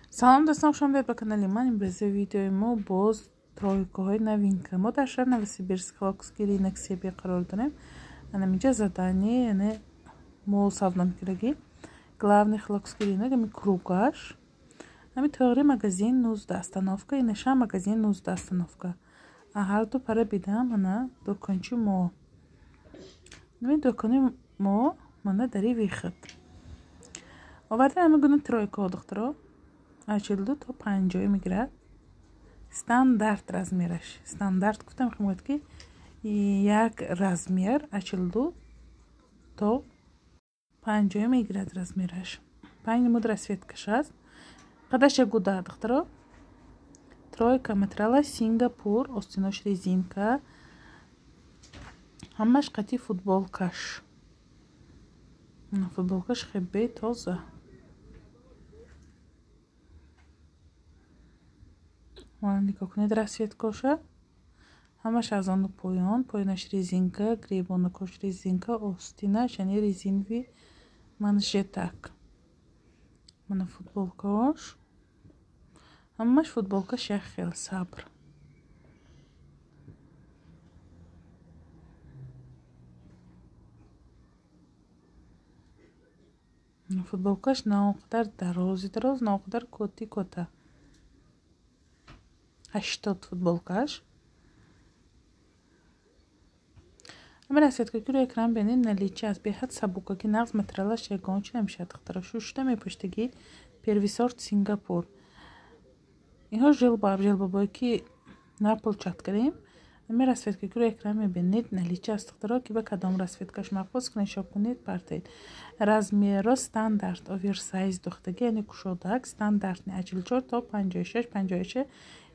Салом дӯстон, хуш омадед ба канали ман. Имрӯзи видеои мо боз тройкаҳои новинка. Мо дар шаҳри Новосибирск, Хилокский рынок себе қарор дорем. Анам инҷа задание, яъне мол савдо мекардагӣ. Главный Хилокский рынок, ами кругаш. Ами тоғри магазин 19 остановка, инаша магазин 19 остановка. А ҳар ду пара бидам, ана дукончи мо. Ами дукони мо мана дари выход. Оварда ами гуна тройкаҳо духтаро. 42 то 50 мегирад. Стандарт размераш. Стандарт гуфтам мегӯяд ки як размер 42 то 50 мегирад размераш. 5 намуд расцветкаш аст. Қадаша гуда духтаро. Тройка материала Сингапур, остинош резинка. Ҳамаш қати футболкаш. Футболкаш хеле тоза. Нигоҳ кунед расцветкаша. Ҳамаш аз ону поён, поёнаш резинка, гребонакош резинка, остинаш яъне резиновый манжетак. Мана футболкаош. Ҳамаш футболкаш як хел сабр. Футболкаш на он қадар дарози дароз, на он қадар кӯти кӯта. 80 футболкаш. Ами расцветка ки рӯи экран бинед наличие аст. Беҳад сабука ки нағз материалаш ягон чи намешавад духтаро. Шушта мепӯштагӣ первый сорт Сингапур. Инҳо жилбаб, жилбабое ки на пулчат кардем. Ами расцветка ки рӯи экран мебинед наличие аст духтаро, ки ба кадом расцветкаш мақбул скриншот кунед партоед. Размеро стандарт оверсайз духтагӣ, яъне кушодак стандартни 44 то 56, 56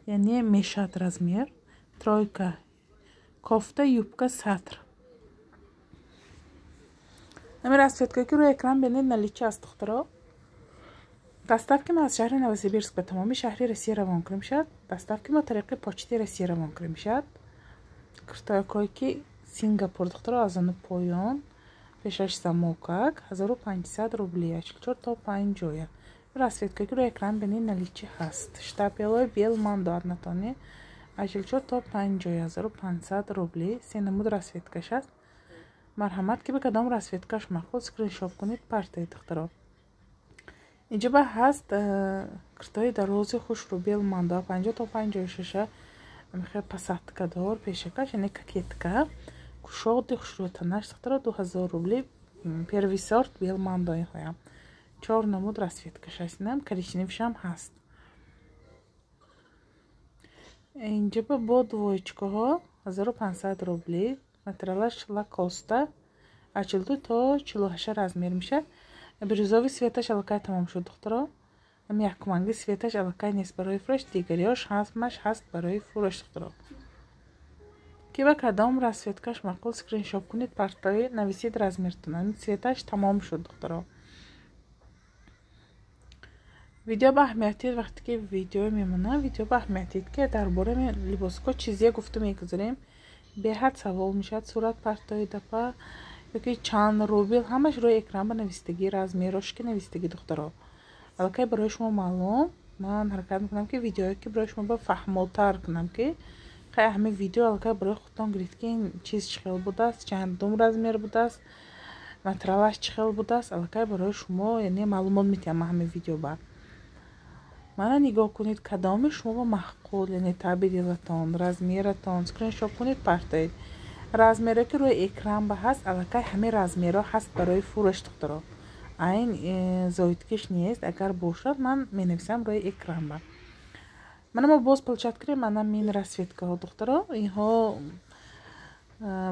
яъне мешад размер. Тройка, кофта, юбка, сатр. Ами расцветка ки рӯи экран бинед наличие аст духтаро. Доставки мо аз шаҳри Новосибирск ба тамоми шаҳри Россия равон карда мешавад. Доставки мо тариқи почти Россия равон карда мешавад. Куртакҳое ки Сингапур духтаро аз ону поён, пешаш замокак, 1500 рубли, 44 то 50. Расцветка ки рӯи экран бинед наличие ҳаст. Штапелои Белмандо однотонный 44 то 50, 1500 рубли. Се намуд расцветкаш аст. Марҳамат ки ба кадом расцветкаш мақбул скриншот кунед партоед духтаро. Инҷа ба ҳаст куртаҳои дарози хушрӯ Белмандо 50 то 56, мехе посадкадор пешакаш, яъне кокетка, кушоди хушрӯтанаш духтаро 2000 рубли, первый сорт Белмандо инҳоям. 4 намуд расцветкаш аст, инам коричневшам ҳаст. Инҷа ба бо двоечкаҳо 1500 рубли, материалаш Лакоста, 42 то 48 размер мешавад. Бирюзовый цветаш аллакай тамом шуд духтаро. Ами якуманги цветаш аллакай нест барои фурӯш, дигариёш ҳамаш ҳаст барои фурӯш духтаро. Ки ба кадом расцветкаш мақбул скриншот кунед партои нависед размертон. Ами цветаш тамом шуд духтаро. Видео ба аҳамиятид вақте ки видео мемонам, видео ба аҳамиятид ки дар бораи либосҳо чизе гуфта мегузарем. Беҳад савол мешавад, сурат партои дапа ёки чанд рубл, ҳамаш рӯи экран ба навистагӣ, размерош ки навистагӣ духтаро. Аллакай барои шумо маълум. Ман ҳаракат мекунам ки видеое ки барои шумо ба фаҳмотар кунам ки хай ҳамин видео аллакай барои худтон гирифт ки ин чиз чӣ хел будааст, чандум размер будааст, материалаш чӣ хел будааст, аллакай барои шумо яъне маълумот метиҳам ман ҳамин видео ба. Мана нигоҳ кунед кадоми шумо ба маъқул, яъне таби дилатон, размератон, скриншот кунед партоед. Размере ки рӯи экран ба ҳаст, аллакай ҳамин размерҳо ҳаст барои фурӯш духтаро. Айн зоидкиш нест, агар бошад ман менависам рӯи экран ба. Мана мо боз пулчат кунем, мана мин расцветкаҳо духтаро. Инҳо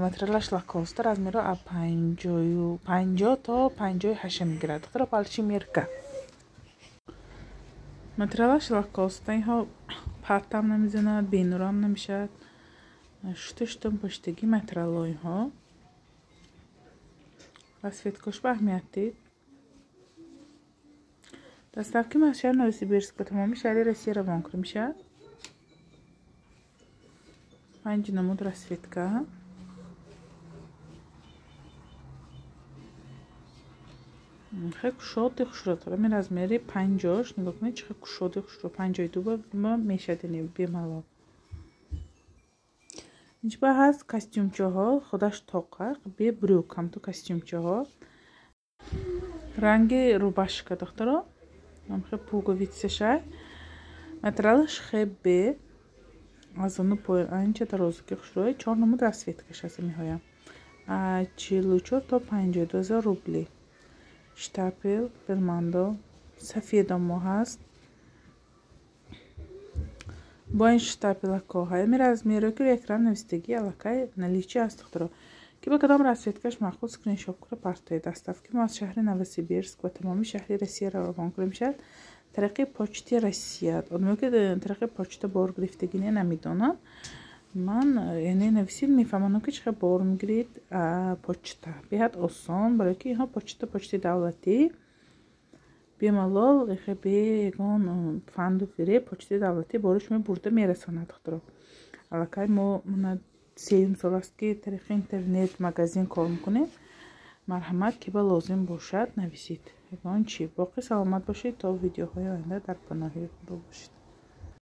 материалаш Лакоста, размерҳо аз 50 то 58 мегирад духтаро, палчи мерка. Материалаш Лакоста, инҳо паттам намезанад, бенурам намешавад. Шута-шута пуштагӣ материалҳо инҳо. Расцветкаш ба аҳамият дид. Доставки мо аз шаҳри Новосибирск ба тамоми шаҳри Россия равон карда мешавад. 5 намуд расцветка. Хеле кушоди хушро дорад. Ҳамин размери 50-ш, нигоҳ кунед, чӣ хел кушоди хушро, 52 ба мешад, яъне бемалол. Инҷа ҳаст костюмчаҳо, худаш тоқа, бе брюк, ҳамту костюмчаҳо. Ранги рубашка, духтаро, ҳамхел пуговицашай. Материалаш хебе аз ону поён анча дарозаки хушрӯй, чор намуд расцветкаш аст меҳоям. 44 то 52 000 рубли. Штапел, белмандо, сафедомо ҳаст. Бо ин штапелако ҳами размеро, ки экран навистагӣ, аллакай наличии аст, духтаро. Ки ба кадом расцветкаш маъқул, скриншот кунда партоед. Доставки мо аз шаҳри Новосибирск ба тамоми шаҳри Россия равон карда мешавад тариқи Почти Россия. Одамое ки тариқи почта бор гирифтагине, намедонам ман, яъне нависид, мефаҳмонам, ки чӣ хел бор мегиред почта. Беҳад осон, барое ки инҳо почта, почтаи давлатӣ, бемалол, бе ягон фанду фиреб почтаи давлатӣ бори шумо бурда мерасонад, духтаро. Аллакай мо сеюм сол аст, ки тариқи интернет магазин кор мекунем. Марҳамат, ки ба лозим бошад, нависед. Ягон чӣ, боқӣ саломат бошед, то видеоҳои оянда дар паноҳи Худо бошед.